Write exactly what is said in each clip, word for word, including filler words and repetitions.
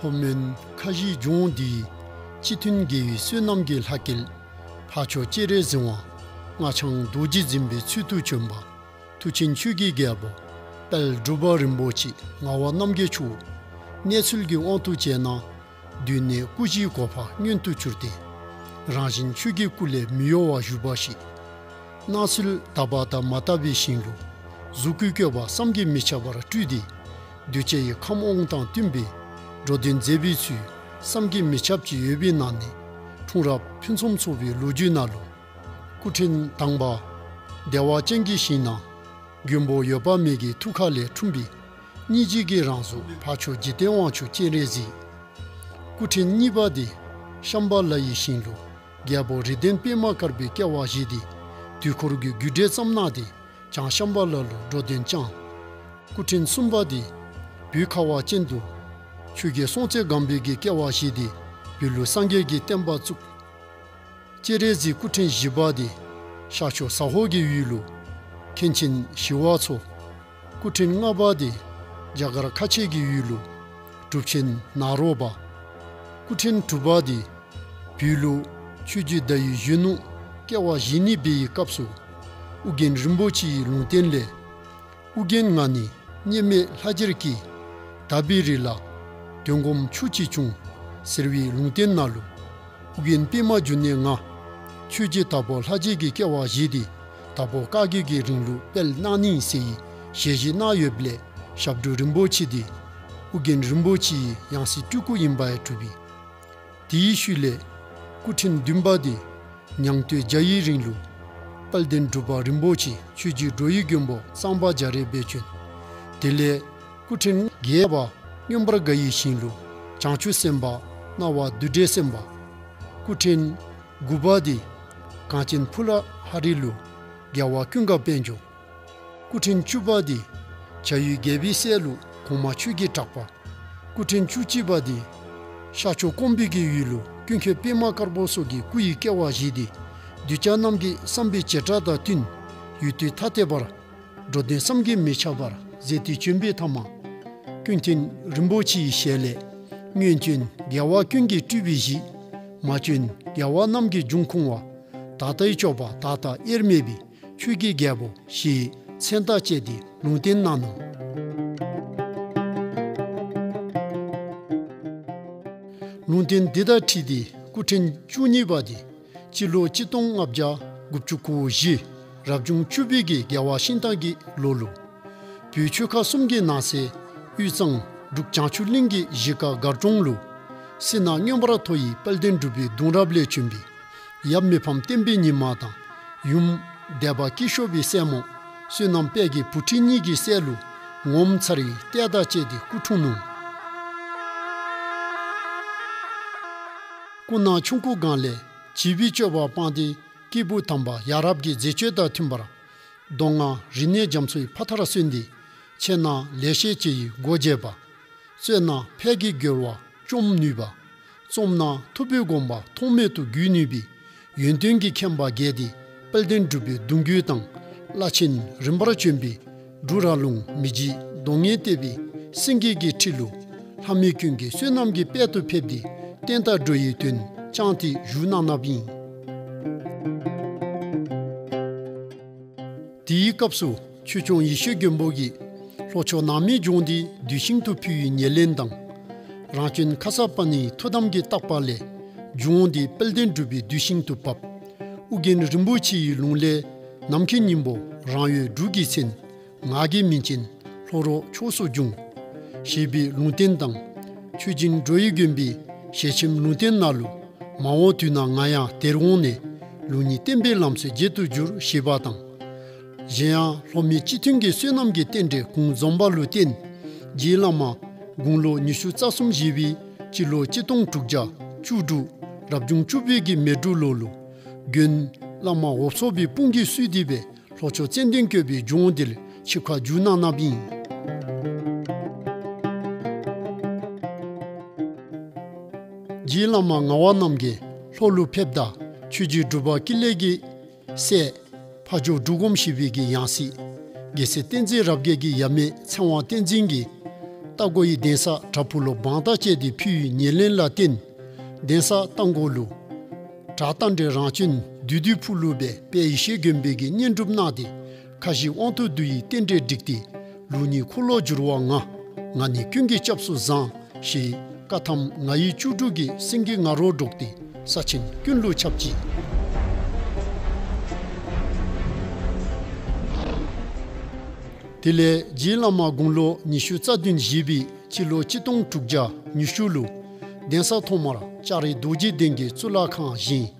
ཁོ་མོན་ཁ་བཞི་ལྗོངས་འདིའི་སྤྱི་མཐུན་དགེ་བའི་བསོད་ནམས་ཀྱི་ལྷ་སྐལ་འཕགས་མཆོག་སྤྱན་རས་གཟིགས་དབང་སྔགས་འཆང་རྡོ་རྗེ་འཛིན་པའི་ཚུལ་དུ་བྱོན་པ། མཐུ་ཆེན་ཆོས་ཀྱི་རྒྱལ་པོ་དཔལ་འབྲུག་པ་རིན་པོ་ཆེ་ངག་དབང་རྣམ་རྒྱལ་མཆོག་གནས་ཚུལ་གྱི་དབང་དུ་བྱས་ན། མདུན་ནས་སྐུ་བཞིའི་གོ་འཕང་མངོན་དུ་གྱུར་ཏེ། རང་བཞིན་ཆོས་ཀྱི་སྐུ་ལས་མི་གཡོ་བར་བཞུགས་པ་ཞིག། སྣང་ཚུལ་དག་པ་དང་མ་དག་པའི་ཞིང་ལུ། གཟུགས་སྐུའི་བཀོད་པ་བསམ་གྱིས་མི་ཁྱབ་པར་སྤྲུལ་ཏེ། གདུལ་བྱའི་ཁམས་དབང་དང་བསྟུན་པའི། འགྲོ་དོན་མཛད་པའི་ཚུལ་བསམ་གྱིས་མི་ཁྱབ་ཅིག་ཡོད་པའི་ནང་ནས། འཁྲུངས་རབས་ཕུན་སུམ་ཚོགས་པའི་ལོ་རྒྱུས་ནང་ལུ། སྐུ་ཕྲེང་དང་པ། བདེ་བ་ཅན་གྱི་ཞིང་ནང་། མགོན་པོ་འོད་དཔག་མེད་ཀྱི་ཐུགས་ཁ་ལས་འཁྲུངས་པའི། སྙིང་རྗེ་གི་རང་གཟུགས་འཕགས་མཆོག་འཇིག་རྟེན་དབང་ཕྱུག་སྤྱན་རས་གཟིགས། སྐུ་ཕྲེང་གཉིས་པ་འདི། ཤམ་བྷ་ལ་ཡི་ཞིང་ལུ། རྒྱལ་པོ་རིགས་ལྡན་པདྨ་དཀར་པོའི་སྐྱེ་བ་བཞེས་ཏེ། དུས་འཁོར་གྱི་རྒྱུད་འགྲེལ་བརྩམས་གནང་སྟེ། བྱང་ཤམ་བྷ་ལ་ལུ་འགྲོ་དོན་བསྐྱངས། སྐུ་ཕྲེང་གསུམ་པ་འདི། བོད་ཁ་བ་ཅན་དུ། ཆོས་རྒྱལ་སྲོང་བཙན་སྒམ་པོ་གི་སྐྱེ་བ་བཞེས་ཏེ། བོད་ལུ་སངས་རྒྱས་ཀྱི་བསྟན་པ་བཙུགས། སྤྱན་རས་གཟིགས་སྐུ་ཕྲེང་བཞི་པ་འདི། ཤར་ཕྱོགས་ཟ་ཧོར་གྱི་ཡུལ་ལུ། མཁན་ཆེན་ཞི་བ་འཚོ། སྐུ་ཕྲེང་ལྔ་པ་འདི། རྒྱ་གར་ཁ་ཆེ་གི་ཡུལ་ལུ། གྲུབ་ཆེན་ནཱ་རོ་པ། སྐུ་ཕྲེང་དྲུག་པ་འདི། བོད་ལུ། ཆོས་རྗེ་ཟླ་འོད་གཞོན་ནུ། སྐྱེ་བ་བཞེས་ནི་འབད་བའི་སྐབས་སུ། ཨོ་རྒྱན་རིན་པོ་ཆེའི་ལུང་བསྟན་ལས། ཨོ་རྒྱན་ང་ནི་མཉམ་མེད་ལྷ་རྗེར་སྐྱེས། དག་པའི་རིགས་ལ་དོན་སྒོམ་ཆོས་ཅིག་འབྱུང་། ཟེར་བའི་ལུང་བསྟན་ནང་ལུ། ཨོ་རྒྱན་པདྨ་འབྱུང་གནས་ང་ཆོས་རྗེ་དྭགས་པོ་ལྷ་རྗེ་གི་སྐྱེ་བ་བཞེས་ཏེ། དྭགས་པོ་བཀའ་བརྒྱུད་ཀྱི་རིང་ལུགས་སྤེལ་གནང་ནི་ཟེར་བའི་ཞལ་བཞེས་གནང་ཡོདཔ་ལས། ཞབས་དྲུང་རིན་པོ་ཆེ་འདི་ཨོ་རྒྱན་རིན་པོ་ཆེའི་ཡང་སྲིད་སྤྲུལ་སྐུ་ཨིནམ་སྦེ་གྲུབ་པས། དེའི་ཤུལ་ལས་སྐུ་ཕྲེང་བདུན་པ་འདི་ཉང་སྟོད་རྒྱ་ཡི་རིང་ལུ་དཔལ་ལྡན་འབྲུག་པ་རིན་པོ་ཆེ་ཆོས་རྗེ་འགྲོ་བའི་མགོན་པོ་གཙང་པ་རྒྱ་རས་སྦེ་བྱོན། དེ་ལས་སྐུ་ཕྲེང་བརྒྱད་པ་མངོན་པར་དགའ་ཡི་ཞིང་ལུ་བྱང་ཆུབ་སེམས་དཔའ་སྣང་བ་བདུད་བྲལ་སེམས་དཔའ། སྐུ་ཕྲེང་དགུ་པ་འདི་གངས་ཅན་ཕུ་ལ་ཧ་རི་ལུ་རྒྱལ་བ་ཀུན་དགའ་དཔལ་འབྱོར། སྐུ་ཕྲེང་བཅུ་པ་འདི་བྱ་ཡུལ་རྒྱལ་པོའི་སྲས་ལུ་གོང་མ་ཆོས་ཀྱི་གྲགས་པ། སྐུ་ཕྲེང་བཅུ་གཅིག་པ་འདི་ཤར་ཕྱོགས་ཀོང་པོ་གི་ཡུལ་ལུ་ཀུན་མཁྱེན་པདྨ་དཀར་པོ་སོགས་ཀྱི་སྐུ་ཡི་སྐྱེ་བ་བཞེས་ཏེ། གདུལ་བྱ་རྣམས་ཀྱི་བསམ་པའི་བྱེ་བྲག་དང་བསྟུན། ཡུལ་དུས་ཐ་དད་པར་འགྲོ་དོན་བསམ་གྱིས་མི་ཁྱབ་པར་མཛད་དེ་བྱོན་པའི་ཐ་མ། ཀུན་མཁྱེན་རིན་པོ་ཆེའི་ཞལ་ལས། སྔོན་བྱོན་རྒྱལ་བ་ཀུན་གྱི་སྤྲུལ་པའི་གཞི། མ་བྱོན་རྒྱལ་བ་རྣམས་ཀྱི་འབྱུང་ཁུངས་པ། ད་ལྟའི་སྤྱོད་པ་ད་ལྟ་དབྱེར་མེད་པའི་ཆོས་ཀྱི་རྒྱལ་པོ་ཞེས་མཚན་དང་བཅས་ཏེ་ལུང་བསྟན་གནང་ནུག། ལུང་བསྟན་འདི་དང་འཁྲིལ་ཏེ་སྐུ་ཕྲེང་བཅུ་གཉིས་པ་འདི་སྤྱི་ལོ་གཅིག་སྟོང་ལྔ་བརྒྱ་དགུ་བཅུ་གོ་བཞི་རབ་བྱུང་བཅུ་པའི་གི་རྒྱལ་བ་ཤིང་རྟ་གི་ལོ་ལུ། བོད་ཆོལ་ཁ་གསུམ་གྱི་ནང་གསེས་དབུས་གཙང་འབྲུག་བྱང་ཆུབ་གླིང་གི་གཞིས་ཀ་སྒར་གྲོང་ལུ། སྲིད་ན་མངོན་པར་མཐོ་བའི་དཔལ་ལྡན་འབྲུག་པའི་གདུང་རབས་ལས་བྱོན་པའི་ཡབ་མི་ཕམ་བསྟན་པའི་ཉི་མ་དང་ཡུམ་སྡེ་པ་སྐྱིད་ཤོད་པའི་སྲས་མོ་བསོད་ནམས་དཔལ་གྱི་བུ་ཁྲིད་གཉིས་ཀྱི་སྲས་ལུ་ངོ་མཚར་བའི་ལྟས་དང་བཅས་ཏེ་སྐུ་འཁྲུངས་ནུག། སྐུ་ན་ཆུང་ཀུའི་སྒང་ལས་བྱིས་པའི་སྤྱོད་པ་སྤངས་ཏེ་སྐྱེས་བུ་དམ་པ་ཡ་རབས་ཀྱི་མཛད་སྤྱོད་དང་མཐུན་པར། མདོ་སྔགས་རིག་གནས་རྒྱ་མཚོའི་ཕ་མཐར་སོན་ཏེ། འཆད་ན་ལེགས་བཤད་ལྕེ་ཡི་སྒོ་འབྱེད་པ། རྩོད་ན་ཕས་ཀྱི་རྒོལ་བ་བཅོམ་ནུས་པ། རྩོམ་ན་ཐུབ་པའི་དགོངས་པ་ཐོགས་མེད་དུ་བརྒྱུད་ནུས་པའི་ཡོན་ཏན་གྱི་ཁྱད་པར་རྒྱས་ཏེ། དཔལ་ལྡན་འབྲུག་པའི་གདུང་རྒྱུད་དང་བླ་ཆེན་རིམ་པར་བྱོན་པའི་འབྲུག་ར་ལུང་མི་འཇིགས་གདོང་ལྔས་བཏེགས་པའི་སེང་གེ་གི་ཁྲི་ལུ་ལྷ་མི་ཀུན་གྱི་བསོད་ནམས་ཀྱི་དཔལ་དུ་ཕེབས་ཏེ་བསྟན་དང་འགྲོ་བའི་དོན་བསྐྱངས་ཏེ་བཞུགས་གནང་གནངམ་ཨིན། དེའི་སྐབས་སུ་ཆོས་སྐྱོང་ཡེ་ཤེས་མགོན་པོ་གིས་ལྷོ་ཕྱོགས་ནགས་མོའི་ལྗོངས་འདི་གདུལ་ཞིང་དུ་ཕུལ་བའི་ཉེར་ལེན་དང་། རང་བྱོན་ཁ་སརྤ་ཎིའི་ཐུགས་དམ་གྱི་བརྟག་པ་ལས་ལྗོངས་འདི་དཔལ་ལྡན་འབྲུག་པའི་གདུལ་ཞིང་དུ་བབས། ཨོ་རྒྱན་རིན་པོ་ཆེའི་ལུང་ལས་ནམ་མཁའི་སྙིང་པོ་རང་འོད་འབྲུག་གི་མཚན། ངག་གི་མིང་ཅན་ལྷོ་རོང་ཕྱོགས་སུ་འབྱུང་། ཞེས་པའི་ལུང་བསྟན་དང་། ཆོས་རྗེ་འགྲོ་བའི་མགོན་པོའི་ཞལ་ཆེམས་ལུང་བསྟན་ནང་ལུ། མ་འོངས་དུས་ན་ང་ཡང་དེར་འོང་ནས། ལུགས་གཉིས་བསྟན་པའི་ལམ་སྲོལ་འབྱེད་དུ་འགྱུར། ཞེས་པ་དང་། གཞན་ཡང་ལྷོ་མི་སྤྱི་མཐུན་གྱི་བསོད་ནམས་ཀྱི་རྟེན་འབྲེལ་གུང་འཛོམས་པ་ལུ་བརྟེན། རྗེ་བླ་མ་དགུང་ལོ་ཉི་ཤུ་རྩ་གསུམ་བཞེས་པའི་སྤྱི་ལོ་གཅིག་སྟོང་དྲུག་བརྒྱ་བཅུ་དྲུག་རབ་བྱུང་བཅུ་པའི་གི་མེ་འབྲུག་ལོ་ལུ། དགོན་བླ་མ་འོབས་མཚོ་པའི་དཔུང་གིས་བསུས་ཏེ་སྦེ་ལྷོ་ཕྱོགས་ཙན་དན་བཀོད་པའི་ལྗོངས་འདིར་ཆིབས་ཁ་བསྒྱུར་གནང་གནངམ་ཨིན། རྗེ་བླ་མ་ངག་དབང་རྣམ་རྒྱལ་ལྷོ་ལུ་ཕེབས་ད་ཆོས་རྗེ་འབྲུག་པ་ཀུན་ལེགས་ཀྱི་སྲས་ཕ་ཇོ་འབྲུག་སྒོམ་ཞིག་པོའི་གི་ཡང་སྲིད་རྒྱལ་སྲས་བསྟན་འཛིན་རབ་རྒྱས་ཀྱི་ཡབ་མེས་ཚེ་དབང་བསྟན་འཛིན་གྱིས་ རྟ་མགོ་ཡི་གདན་ས་བྲག་ཕུག་ལུ་བང་ཐག་བཅད་དེ་ཕུལ་བའི་ཉེར་ལེན་ལ་བརྟེན། གདན་ས་རྟ་མགོ་ལུ་བྲག་རྟ་མགྲིན་རང་བྱོན་བདུད་འདུལ་ཕུག་ལུ་སྦེ་དཔལ་ཡེ་ཤེས་མགོན་པོ་གིས་བསྙེན་སྒྲུབ་གནང་སྟེ། ཁ་བཞི་དབང་དུ་བསྡུ་བའི་རྟེན་འབྲེལ་འགྲིགས་ཏེ། ལུགས་གཉིས་འཁོར་ལོ་བསྒྱུར་བ་ང་། ང་ནི་ཀུན་གྱི་སྐྱབས་སུ་བཟང་། ཞེས་བཀའ་ཐམ་ང་ཡི་བཅུ་དྲུག་གི་སེང་གེ་ང་རོ་སྒྲོགས་ཏེ་ས་ཆེན་ཀུན་ལུ་ཁྱབ་ཅི། དེ་ལས་རྗེ་བླ་མ་དགུང་ལོ་ཉི་ཤུ་རྩ་བདུན་བཞེས་པའི་སྤྱི་ལོ་གཅིག་སྟོང་དྲུག་བརྒྱ་ཉི་ཤུ་ལུ་གདན་ས་ཐོག་མར་ལྕགས་རི་རྡོ་རྗེ་གདན་གྱི་གཙུག་ལག་ཁང་བཞེངས།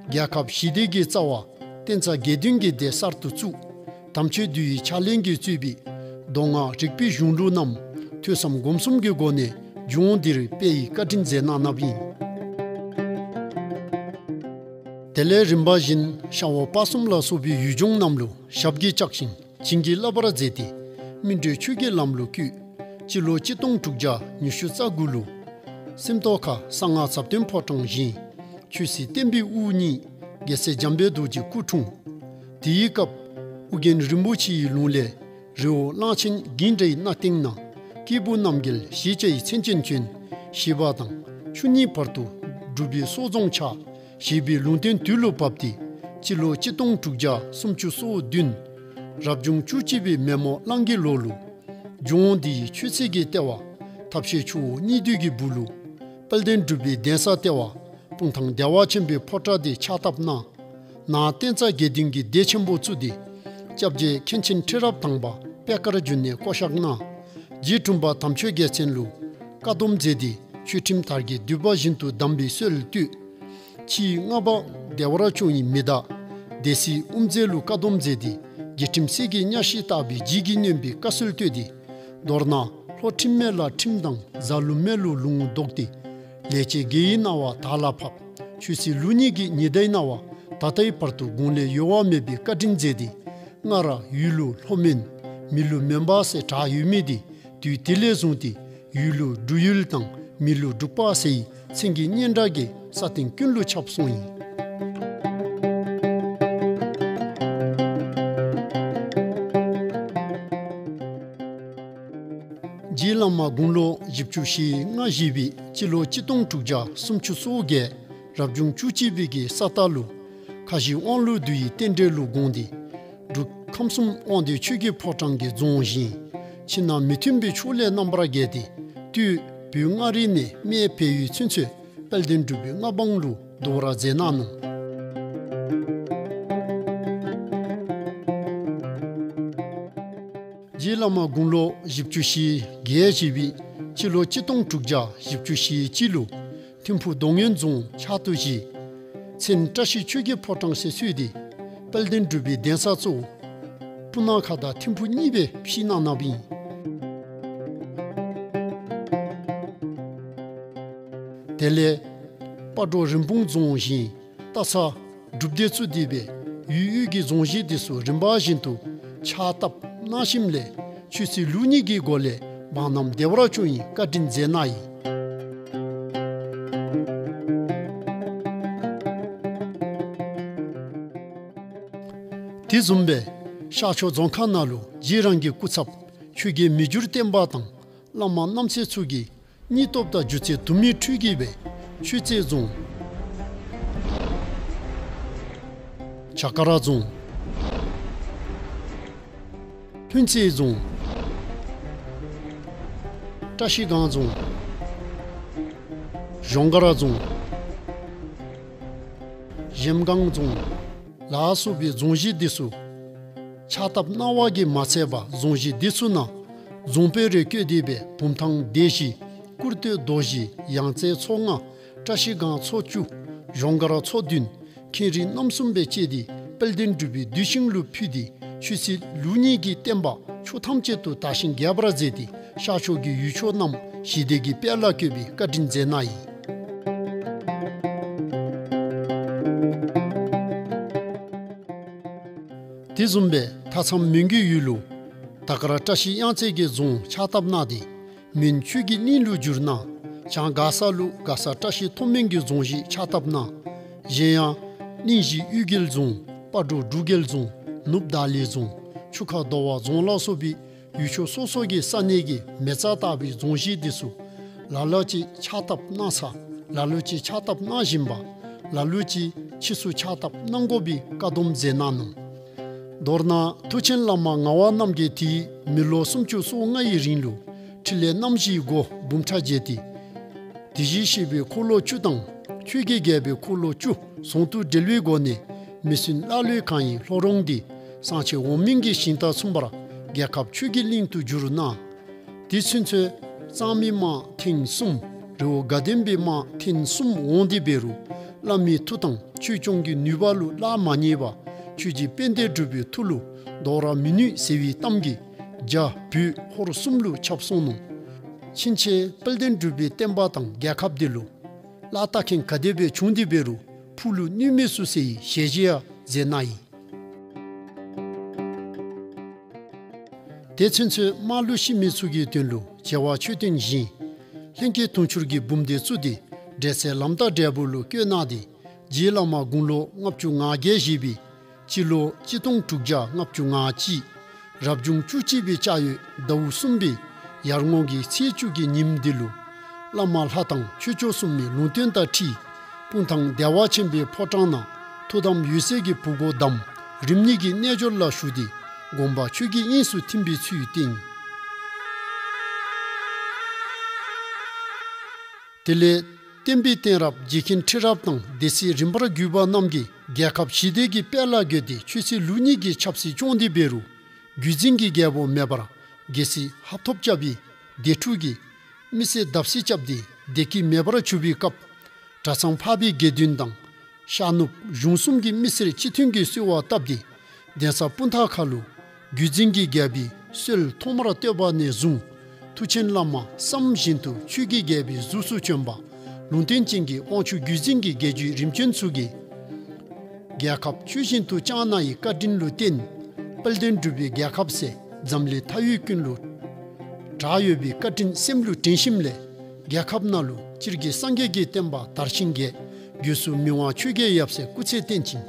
རྒྱལ་ཁབ་ཞི་བདེ་གི་རྩ་བ་བསྟན་རྩ་དགེ་འདུན་གྱི་སྡེ་གསར་དུ་བཙུགས། དམ་ཆོས་འདུལ་བའི་ཕྱག་ལེན་གྱིས་གཙོས་པའི་མདོ་སྔགས་རིག་པའི་གཞུང་ལུགས་རྣམས་ཐོས་བསམ་སྒོམ་གསུམ་གྱི་སྒོ་ནས་ལྗོངས་འདིར་སྤེལ་བའི་བཀའ་དྲིན་མཛད་གནང་གནངམ་ཨིན། དེ་ལས་རིམ་པ་བཞིན་ཤར་ཝང་སྤ་གསུམ་ལ་སོགས་པའི་ཡུལ་ལྗོངས་རྣམས་ལུ་ཞབས་ཀྱིས་བཅགས་ཤིང་བྱིན་གྱིས་བརླབ་པར་མཛད་དེ། སྨིན་གྲོལ་ཆོས་ཀྱི་ལམ་ལུ་བཀོད། སྤྱི་ལོ་གཅིག་སྟོང་དྲུག་བརྒྱ་ཉི་ཤུ་རྩ་དགུ་ལུ་སེམས་རྟོགས་ཁ་གསང་སྔགས་ཟབ་དོན་ཕོ་བྲང་བཞེངས། ཆོས་སྲིད་བསྟན་པའི་དབུ་བརྙེས། རྒྱལ་སྲས་འཇམ་དཔལ་རྡོ་རྗེ་སྐུ་འཁྲུངས། དེའི་སྐབས་ཨོ་རྒྱན་རིན་པོ་ཆེའི་ལུང་ལས་རི་བོ་གླང་ཆེན་འགྱིང་འདྲའི་སྣ་སྟེང་ན། སྐྱེས་བུ་རྣམ་རྒྱལ་ཞེས་བྱའི་མཚན་ཅན་བྱོན། ཞེས་པ་དང་། ཆུ་གཉིས་བར་དུ་འབྲུག་པའི་སྲོག་རྫོང་ཆགས། ཞེས་པའི་ལུང་བསྟན་དུས་ལུ་བབས་ཏེ། སྤྱི་ལོ་གཅིག་སྟོང་དྲུག་བརྒྱ་སུམ་ཅུ་སོ་བདུན་རབ་བྱུང་བཅུ་གཅིག་པའི་མེ་མོ་གླང་གི་ལོ་ལུ་ལྗོངས་འདི་ཡི་ཆོས་སྲིད་ཀྱི་ལྟེ་བ་ཐབས་ཤེས་ཆུ་བོ་གཉིས་འདུས་ཀྱི་སྦུག་ལུ་དཔལ་ལྡན་འབྲུག་པའི་གདན་ས་ལྟེ་བ་སྤུངས་ཐང་བདེ་བ་ཆེན་པོའི་ཕོ་བྲང་འདི་ཕྱག་བཏབ་གནང་། ནང་བསྟན་རྩ་དགེ་འདུན་གྱི་སྡེ་ཆེན་པོ་བཙུགས་ཏེ། སྐྱབས་རྗེ་མཁན་ཆེན་ཁྲི་རབས་དང་པ་པད་དཀར་འབྱུང་གནས་བསྐོ་བཞག་གནང་། རྗེ་དྲུང་པ་དམ་ཆོས་རྒྱལ་མཚན་ལུ་བཀའ་སྡོམ་མཛད་དེ། ཆོས་ཁྲིམས་དར་གྱི་མདུད་པ་བཞིན་དུ་བསྡམས་པའི་སྲོལ་བཏོད། ཕྱིས་ལྔ་པ་བདེ་བར་སྐྱོང་བའི་མི་བདག་སྡེ་སྲིད་དབུ་མཛད་ལུ་བཀའ་སྡོམ་མཛད་དེ། རྒྱལ་ཁྲིམས་གསེར་གྱི་གཉའ་ཤིང་བཏགས་པའི་ལྗིད་ཀྱིས་གནོན་པའི་བཀའ་སྲོལ་བཏོད་དེ། མདོར་ན་ལྷོ་ཁྲིམས་མེད་ལ་ཁྲིམས་དང་། རྫ་ལུང་མེད་ལུ་ལུང་བཟློག་སྟེ། ལས་བྱེད་དགེ་བའི་སྣང་བ་དར་ལ་ཕབ། ཆོས་སྲིད་ལུགས་གཉིས་ཀྱི་ཉི་ཟླའི་སྣང་བ་ད་ལྟའི་བར་དུ་དགུང་ལས་ཡོལ་བ་མེད་པའི་བཀའ་དྲིན་མཛད་དེ། སྔར་ཡུལ་ལུ་ལྷོ་མོན། མི་ལུ་མོན་པ་ཟེར་གྲགས་ཡོད་མི་དེ། དུས་དེ་ལས་བཟུང་སྟེ་ཡུལ་ལུ་འབྲུག་ཡུལ་དང་མི་ལུ་འབྲུག་པ་ཟེར་བའི་མཚན་གྱི་སྙན་གྲགས་ཀྱིས་ས་སྟེང་ཀུན་ལུ་ཁྱབ་སོང་ཡི། རྗེ་བླ་མ་དགུང་ལོ་བཞི་བཅུ་ཞེ་ལྔ་བཞེས་པའི་སྤྱི་ལོ་གཅིག་སྟོང་དྲུག་བརྒྱ་སུམ་ཅུ་སོ་བརྒྱད་རབ་བྱུང་བཅུ་གཅིག་པའི་གི་ས་རྟ་ལུ་ཁ་བཞི་དབང་ལུ་བསྡུ་བའི་རྟེན་འབྲེལ་ལུ་དགོངས་ཏེ། འབྲུག་ཁམས་གསུམ་དབང་འདུས་ཆོས་ཀྱི་ཕོ་བྲང་གི་རྫོང་བཞེངས། ཕྱི་ནང་མི་མཐུན་པའི་ཕྱོགས་ལས་རྣམ་པར་རྒྱལ་ཏེ། སྟོད་བོད་མངའ་རིས་ནས་སྨད་བལ་ཡུལ་ཚུན་ཚོད་དཔལ་ལྡན་འབྲུག་པའི་མངའ་འབངས་ལུ་བསྡུ་བར་མཛད་གནང་ནུག། རྗེ་བླ་མ་དགུང་ལོ་བཞི་བཅུ་ཞེ་བརྒྱད་བཞེས་པའི་སྤྱི་ལོ་གཅིག་སྟོང་དྲུག་བརྒྱ་བཞི་བཅུ་ཞེ་གཅིག་ལུ་ཐིམ་ཕུག་རྡོ་སྔོན་རྫོང་ཕྱག་ཏུ་བཞེས། མཚན་བཀྲ་ཤིས་ཆོས་ཀྱི་ཕོ་བྲང་ཟེར་གསོལ་ཏེ། དཔལ་ལྡན་འབྲུག་པའི་གདན་ས་གཙོ་བོ་སྤུ་ན་ཁ་དང་ཐིམ་ཕུག་གཉིས་སྦེ་ཕྱེ་གནང་གནངམ་ཨིན། དེ་ལས་སྤ་རོ་རིན་སྤུངས་རྫོང་བཞེངས། སྟག་ཚང་སྒྲུབ་སྡེ་བཙུགས་ཏེ་སྦེ་ཡུལ་དབུས་ཀྱི་རྫོང་གཞི་འདི་ཚུ་རིམ་པ་བཞིན་དུ་ཕྱག་བཏབ་གནང་ཞིནམ་ལས་ཆོས་སྲིད་ལུགས་གཉིས་ཀྱི་སྒོ་ལས་འབངས་རྣམས་བདེ་བར་སྐྱོང་བའི་བཀའ་དྲིན་མཛད་གནང་ཡི། དེ་བཟུམ་སྦེ་ཤར་ཕྱོགས་རྫོང་ཁག་ནང་ལུ་རྗེ་རང་གི་སྐུ་ཚབ་ཆོས་རྒྱལ་མི་འགྱུར་བརྟན་པ་དང་བླ་མ་རྣམ་སྲས་ཚུ་གིས་སྙིང་སྟོབས་དང་སྒྱུ་རྩལ་དུ་མའི་འཕྲུལ་གྱིས་སྦེ་ཆོས་རྩེ་རྫོང་། བྱ་དཀར་རྫོང་། ལྷུན་རྩེ་རྫོང་། བཀྲ་ཤིས་སྒང་རྫོང་། གཞོང་སྒར་རྫོང་། གཞལམ་སྒང་རྫོང་། ལ་སོགས་པའི་རྫོང་གཞི་འདི་ཚུ་ཕྱག་བཏབ་གནང་བ་གིས་མ་ཚད་པར་རྫོང་གཞི་འདི་ཚུ་ནང་རྫོང་དཔོན་རེ་བསྐོས་ཏེ་སྦེ་བུམ་ཐང་སྡེ་བཞི། སྐུར་སྟོད་རྡོ་བཞི། ཡང་རྩེ་ཚོ་ལྔ། བཀྲ་ཤིས་སྒང་ཚོ་བཅུ། གཞོང་སྒར་ཚོ་བདུན། ཁེངས་རིགས་རྣམ་གསུམ་སྦེ་བཅད་དེ་དཔལ་ལྡན་འབྲུག་པའི་གདུལ་ཞིང་ལུ་ཕུལ་ཏེ་ཆོས་སྲིད་ལུགས་གཉིས་ཀྱི་བསྟན་པ་ཕྱོགས་ཐམས་ཅད་དུ་དར་ཞིང་རྒྱས་པར་མཛད་དེ་ཤར་ཕྱོགས་ཀྱི་ཡུལ་ཕྱོགས་རྣམས་ཞི་བདེ་གི་དཔལ་ལ་བཀོད་པའི་བཀའ་དྲིན་མཛད་གནང་ཡི། དེ་བཟུམ་སྦེ་མཐའ་མཚམས་མོན་གྱི་ཡུལ་ལུ་དར་དཀར་བཀྲ་ཤིས་གཡང་རྩེ་གི་རྫོང་ཕྱག་བཏབ་གནང་སྟེ་མོན་ཆོས་ཀྱི་གླིང་ལུ་བསྒྱུར་གནང་། བྱང་མགར་ས་ལུ་མགར་ས་བཀྲ་ཤིས་མཐོང་སྨོན་གྱི་རྫོང་གཞི་ཕྱག་བཏབ་གནང་། གཞན་ཡང་གླིང་བཞི་གཡུལ་རྒྱལ་རྫོང་། སྤ་གྲོ་འབྲུག་རྒྱལ་རྫོང་། ནུབ་བརྡ་གླིང་རྫོང་། ཆུ་ཁ་རྡོ་བ་རྫོང་ལ་སོགས་པའི་ ཡུལ་ཕྱོགས་སོ་སོ་གི་ས་གནས་ཀྱི་མེ་བཙའ་ལྟ་བུའི་རྫོང་གཞིས་འདི་ཚུ་ལ་ལུ་ཅིག་ཕྱག་བཏབ་གནང་ས་ལ་ལུ་ཅིག་ཕྱག་བཏབ་གནང་བཞིན་པ་ལ་ལུ་ཅིག་ཕྱིས་སུ་ཕྱག་བཏབ་གནང་དགོ་པའི་བཀའ་སྡོམ་མཛད་གནང་ནུག། མདོར་ན་མཐུ་ཆེན་བླ་མ་ངག་དབང་རྣམ་རྒྱལ་དེའི་མི་ལོ་སུམ་ཅུ་སོ་ལྔ་ཡི་རིང་ལུ་འཕྲིན་ལས་རྣམ་བཞིའི་སྒོ་འབུམ་ཕྲག་འབྱེད་དེ། དེ་བཞིན་གཤེགས་པའི་འཁོར་ལོ་བཅུ་དང་ཆོས་ཀྱི་རྒྱལ་པོའི་འཁོར་ལོ་བཅུ་ཟུང་དུ་འབྲེལ་བའི་སྒོ་ནས་མི་བསྲུན་ཀླ་ཀློའི་གང་ཡིན་ལྷོ་རོང་འདི་གསང་ཆེན་འོག་མིན་གྱི་ཞིང་དང་མཚུངས་པར་རྒྱལ་ཁབ་ཆོས་ཀྱི་གླིང་དུ་བསྒྱུར་གནང་། དེ་ཚུན་ཚོད་གཙང་མའི་དམག་ཐེངས་གསུམ་རི་བོ་དགའ་ལྡན་པའི་དམག་ཐེངས་གསུམ་འོང་སྟེ་འབད་རུང་བླ་མའི་མཐུ་དང་ཆོས་སྐྱོང་གི་ནུས་པ་ལུ་གླགས་མ་རྙེད་པར་ཆོས་རྗེ་དཔལ་ལྡན་འབྲུག་པའི་མཐུ་ལུ་ལྡོག་ར་མི་ནུས་ཟེར་བའི་གཏམ་གྱིས་རྒྱ་བོད་ཧོར་གསུམ་ལུ་ཁྱབ་སོང་ནུག། ཕྱིན་ཆད་དཔལ་ལྡན་འབྲུག་པའི་བསྟན་པ་དང་རྒྱལ་ཁབ་འདི་ལུ་གླགས་བལྟ་མཁན་ག་དེ་སྦེ་བྱུང་སྟེ་འབད་རུང་ཕུགས་ལུ་གནོད་མི་ཚུགས་ཟེར་བའི་ཞལ་བཞེས་ཡང་མཛད་གནང་ཡི། དེ་ཚུན་ཚོད་དམག་ལུ་ཤི་མི་ཚུ་གི་དོན་ལུ་བྱེ་བ་མཆོད་རྟེན་བཞེངས། ལྷན་སྐྱེས་དུང་ཕྱུར་གྱི་འབུམ་སྡེ་བཙུགས་ཏེ་འབྲེལ་ཚད་ལམ་དང་འབྲས་བུ་ལུ་བཀོད་གནང་སྟེ་རྗེ་བླ་མ་དགུང་ལོ་ལྔ་བཅུ་ང་བརྒྱད་བཞེས་པའི་སྤྱི་ལོ་གཅིག་སྟོང་དྲུག་བརྒྱ་ལྔ་བཅུ་ང་གཅིག་རབ་བྱུང་བཅུ་གཅིག་པའི་ལྕགས་ཡོས་ཟླཝ་གསུམ་པའི་ཡར་ངོ་གི་ཚེས་བཅུ་གི་ཉིནམ་འདི་ལུ་བླ་མ་ལྷ་དང་ཆོས་སྐྱོང་སྲུང་མའི་ལུང་བསྟན་དང་འཁྲིལ་སྤུངས་ཐང་བདེ་བ་ཆེན་པོའི་ཕོ་བྲང་ནང་ཐུགས་དམ་འོད་གསལ་གྱི་བུ་གོ་དམ་རིམ་གཉིས་ཀྱི་རྣལ་འབྱོར་ལ་ཞུགས་ཏེ་དགོངས་པ་ཆོས་ཀྱི་དབྱིངས་སུ་ཐིམ་པའི་ཚུལ་བསྟན། དེ་ལས་བསྟན་པའི་གཏད་རབས་རྗེ་མཁན་ཁྲི་རབས་དང་སྡེ་སྲིད་རིམ་པར་བརྒྱུད་པ་རྣམས་ཀྱིས་རྒྱལ་ཁབ་ཞི་བདེ་གི་དཔལ་ལ་བཀོད་དེ་ཆོས་སྲིད་ལུགས་གཉིས་ཀྱི་ཆབ་སྲིད་སྐྱོང་སྟེ་འབད་རུང་བརྒྱུད་འཛིན་གྱི་རྒྱལ་པོ་མེད་པར་རྒྱལ་སྲིད་ཧབ་ཐོབ་རྐྱབ་པའི་སྡེ་འཁྲུག་གིས་མི་སེར་བརྡབ་གསིག་རྐྱབ་སྟེ་བདེ་སྐྱིད་མེད་པར་གྱུར་པའི་སྐབས་གྲྭ་ཚང་འཕགས་པའི་དགེ་འདུན་དང་ཤར་ནུབ་གཞུང་གསུམ་གྱི་མི་སེར་སྤྱི་མཐུན་གྱིས་གསོལ་བ་བཏབ་སྟེ་གདན་ས་སྤུངས་ཐང་ཁ་ལུ་བརྒྱུད་འཛིན་གྱི་རྒྱལ་པོའི་སྲོལ་ཐོག་མར་བཏོད་པ་ནས་བཟུང་མཐུ་ཆེན་བླ་མ་བསམ་བཞིན་དུ་ཆོས་ཀྱི་རྒྱལ་པོའི་གཟུགས་སུ་བྱོན་པ་ལུང་བསྟན་ཅན་གྱི་དབང་ཕྱུག་བརྒྱུད་འཛིན་གྱི་རྒྱལ་བརྒྱུད་རིམ་བྱོན་ཚུ་གིས་རྒྱལ་ཁབ་ཆོས་བཞིན་དུ་བསྐྱངས་གནང་བའི་བཀའ་དྲིན་ལུ་བརྟེན་དཔལ་ལྡན་འབྲུག་པའི་རྒྱལ་ཁབ་ཟེར་འཛམ་གླིང་མཐའ་དབུས་ཀུན་ལུ་གྲགས་ཡོད་པའི་བཀའ་དྲིན་སེམས་ལུ་དྲན་ཞིནམ་ལས་རྒྱལ་ཁབ་ནང་ལུ་སྤྱིར་གྱིས་སངས་རྒྱས་ཀྱི་བསྟན་པ་དར་ཞིང་རྒྱས། སྒོས་སུ་མི་དབང་ཆོས་རྒྱལ་ཡབ་སྲས་སྐུ་ཚེ་བརྟན་ཅིང་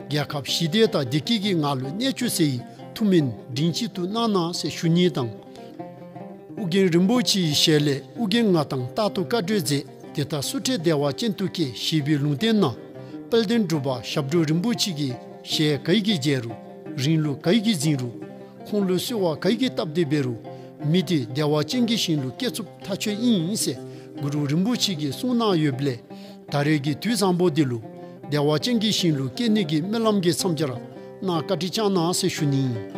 རྒྱལ་ཁབ་ཞི་བདེ་དང་བདེ་སྐྱིད་ཀྱི་ངང་ལུ་གནས་བཅུག་ཟེར་བའི་ཐུགས་སྨོན་མགྲིན་གཅིག་ཏུ་གནང་གནང་ཟེར་ཞུ་ནི་དང་། ཨོ་རྒྱན་རིན་པོ་ཆེའི་ཞལ་ལས་ཨོ་རྒྱན་ང་དང་རྟག་ཏུ་བཀའ་བགྲོས་མཛད། དེ་ལྟར་སུ་འཕྲད་བདེ་བ་ཅན་དུ་སྐྱེ་ཞེས་པའི་ལུང་བསྟན་ནང་དཔལ་ལྡན་འབྲུག་པ་ཞབས་དྲུང་རིན་པོ་ཆེ་གི་ཞལ་ག་གིས་མཇལ་རུང་རིང་ལུགས་ག་གིས་འཛིན་རུང་ཁོང་ལུ་གསོལ་བ་ག་གིས་བཏབ་སྟེ་འབད་རུང་མི་དེ་བདེ་བ་ཅན་གྱི་ཞིང་ལུ་སྐྱེ་ཚུགསཔ་ཐག་ཆོད་ཨིན་ཟེར་གུ་རུ་རིན་པོ་ཆེ་གིས་གསུངས་གནང་ཡོདཔ་ལས་ད་རེས་ཀྱི་དུས་བཟང་པོ་འདི་ལུ་བདེ་བ་ཅན་གྱི་ཞིང་ལུ་སྐྱེ་ནི་གི་སྨོན་ལམ་གྱིས་མཚམས་སྦྱར་གནང་བཀའ་དྲིན་བསྐྱང་གནང་ཟེར་ཞུ་ནི།